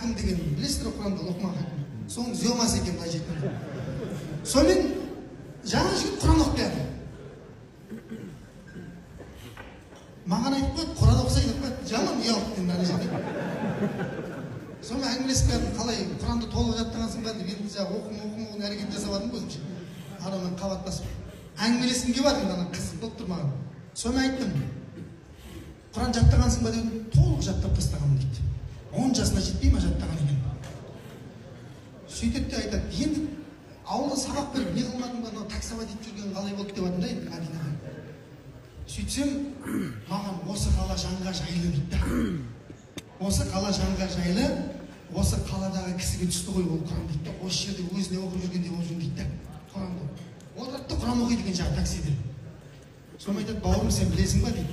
Хакім деген білесіздер ғой, Құранда Лұқман Хакім. Соның зёмасы екен былайша айтқанда. Сонымен жаңа жігіт Құран оқып келді. Маған айтып қойды, Құран оқысай деп қойды. Жаман ұялып енді ана жерде. Сонымен әңгімелесіп келдім, қалай Құранды толық жаттағансың ба деп. Енді жаңағы оқым әрекет жасап жатырмын өзімше. Анамен қабаттасып әңгімелескім келіп жатыр енді, ана қызық болып тұр маған. Сонымен айттым, Құран жаттағансың ба дедім, толық жаттап тастағанмын дейді. 10 жасына жетпей ма жаттаған екен. Сөйтеді де айтады, енді ауылда сабақ беріп не қылмадың ба, анау таксовать етіп жүрген қалай болды деп жатырмын да енді Мәдинада. Сөйтсем, маған осы қала жанға жайлы дейді да. Осы қала жанға жайлы, осы қаладағы кісіге түсті ғой ол Құран дейді да. Осы жерде өзіне оқып жүргендей болып жүрмін дейді да. Құранды. Отырады да Құран оқиды екен жаңағы таксиде. Сонымен айтады, бауырым сен білесің ба дейді.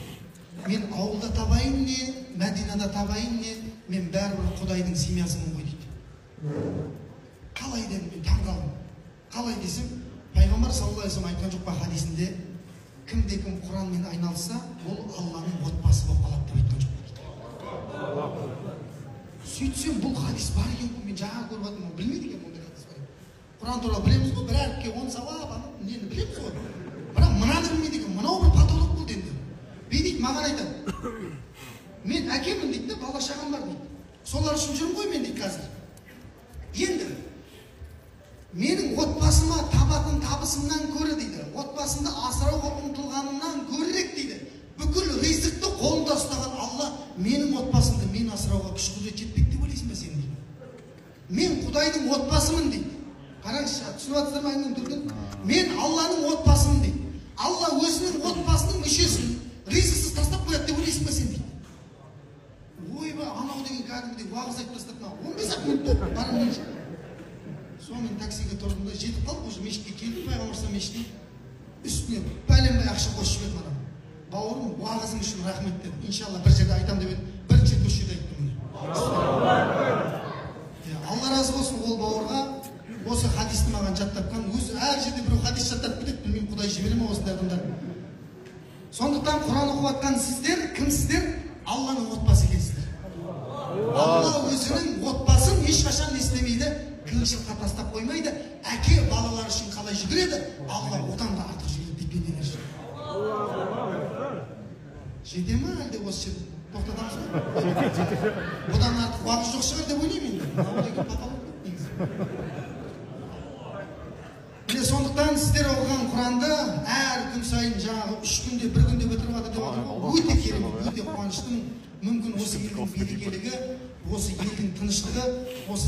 Мен ауылда табайын не, Мәдинада табайын не, мен бәрібір Құдайдың семьясымын ғой дейді. Қалай дедім, мен таң қалдым. Қалай десем, пайғамбар саллаллаху алейхи вассалам айтқан жоқ па хадисінде, кімде кім Құранмен айналысса, ол Алланың отбасы болып қалады деп айтқан жоқ па дейді. Сөйтсем, бұл хадис бар екен ғой, мен жаңа көріп жатырмын, білмейді екенмін ондай хадис бар екен. Құран туралы білеміз ғой, бір әріпке 10 сауап, анау нені білеміз ғой. Бірақ мынаны білмейді екен, мынау бір патолог болды енді. Бей дейді, маған айтады, мен әкемін дейді, бала шағам бар дейді. Солар үшін жүрмін ғой мен дейді қазір. Енді менің отбасыма табатын табысымнан көрі дейді, отбасымды асырауға ұмтылғанымнан көрірек дейді. Бүкіл ризықты қолында ұстаған Алла менің отбасымды мен асырауға күш құдірет жетпейді деп ойлайсың ба сен дейді. Мен Құдайдың отбасымын дейді. Қараңызшы, түсініп жатсыздар ма әңгіменің төркінін? Мен Алланың отбасымын дейді. Алла өзінің отбасының мүшесін ризықсыз тастап қояды деп ойлайсың ба сен дейді. Ойбай, анау деген кәдімгідей уағыз айтып тастады маған. 15-ақ минут болды, барамын. Сонымен таксиге тұрдым да жетіп қалдық, уже мешітке келдім, пайғамбар мешітіне. Үстіне пәленбай ақша қосып жібердім анам. Бауырым, уағызың үшін рахмет дедім. Иншалла бір жерде айтамын деп едім. Бірінші рет осы жерде айттым міне. Алла разы болсын ол бауырға, осы хадисті маған жаттатқан. Өзі әр жерде біреу хадис жаттатып кетеді, білмеймін, Құдай жібере ме осындай адамдар. Сондықтан Құран оқып жатқан сіздер кімсіздер? Алланың отбасы екенсіздер. Алла өзінің отбасын ешқашан не істемейді, қиыншылыққа тастап қоймайды. Әке балалары үшін қалай жүгіреді, Алла одан да артық жүгіреді дейді пенделер үшін. Жете ме әлде осы жерде тоқтатамыз ба? Жете. Бұдан артық уақыт жоқ шығар деп ойлаймын енді. Мынау деген патолог негізі. Міне сондықтан сіздер оқыған Құранды әр күн сайын жаңағы 3 күнде, 1 күнде бітіріп жатыр деп отыр ғой. Өте керемет, өте қуаныштымын. Мүмкін осы елдің берекелігі, осы елдің тыныштығы, осы